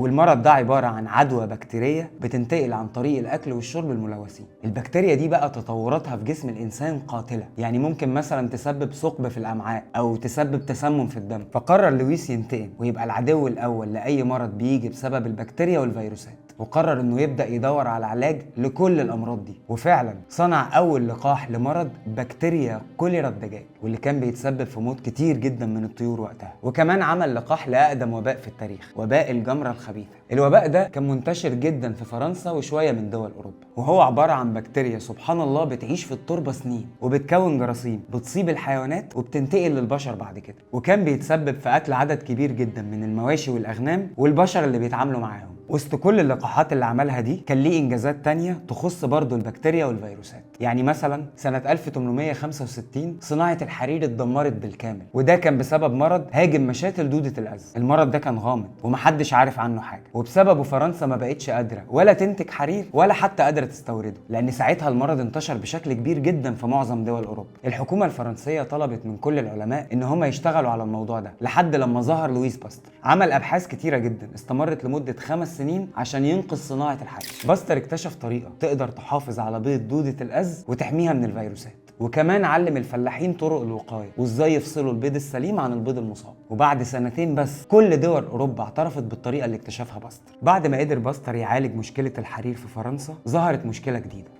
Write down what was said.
والمرض ده عبارة عن عدوى بكتيرية بتنتقل عن طريق الأكل والشرب الملوثين. البكتيريا دي بقى تطوراتها في جسم الإنسان قاتلة، يعني ممكن مثلا تسبب ثقب في الأمعاء أو تسبب تسمم في الدم. فقرر لويس ينتقم ويبقى العدو الأول لأي مرض بيجي بسبب البكتيريا والفيروسات، وقرر انه يبدأ يدور على علاج لكل الامراض دي. وفعلا صنع اول لقاح لمرض بكتيريا كوليرا الدجاج، واللي كان بيتسبب في موت كتير جدا من الطيور وقتها. وكمان عمل لقاح لأقدم وباء في التاريخ، وباء الجمرة الخبيثة. الوباء ده كان منتشر جدا في فرنسا وشوية من دول أوروبا، وهو عبارة عن بكتيريا سبحان الله بتعيش في التربة سنين وبتكون جراثيم بتصيب الحيوانات وبتنتقل للبشر بعد كده، وكان بيتسبب في قتل عدد كبير جدا من المواشي والأغنام والبشر اللي بيتعاملوا معاهم. وسط كل اللقاحات اللي عملها دي كان ليه انجازات تانية تخص برضو البكتيريا والفيروسات. يعني مثلا سنة 1865 صناعة الحرير اتدمرت بالكامل، وده كان بسبب مرض هاجم مشاتل دودة الأز. المرض ده كان غامض ومحدش عارف عنه حاجة، وبسببه فرنسا ما بقتش قادرة ولا تنتج حرير ولا حتى قادرة تستورده، لأن ساعتها المرض انتشر بشكل كبير جدا في معظم دول أوروبا. الحكومة الفرنسية طلبت من كل العلماء إن هم يشتغلوا على الموضوع ده، لحد لما ظهر لويس باستر. عمل أبحاث كتيرة جدا استمرت لمدة 5 سنين عشان ينقذ صناعة الحرير. باستر اكتشف طريقة تقدر تحافظ على بيض دودة الأز وتحميها من الفيروسات، وكمان علم الفلاحين طرق الوقاية وازاي يفصلوا البيض السليم عن البيض المصاب. وبعد 2 سنين بس كل دول أوروبا اعترفت بالطريقة اللي اكتشفها باستر. بعد ما قدر باستر يعالج مشكلة الحرير في فرنسا ظهرت مشكلة جديدة.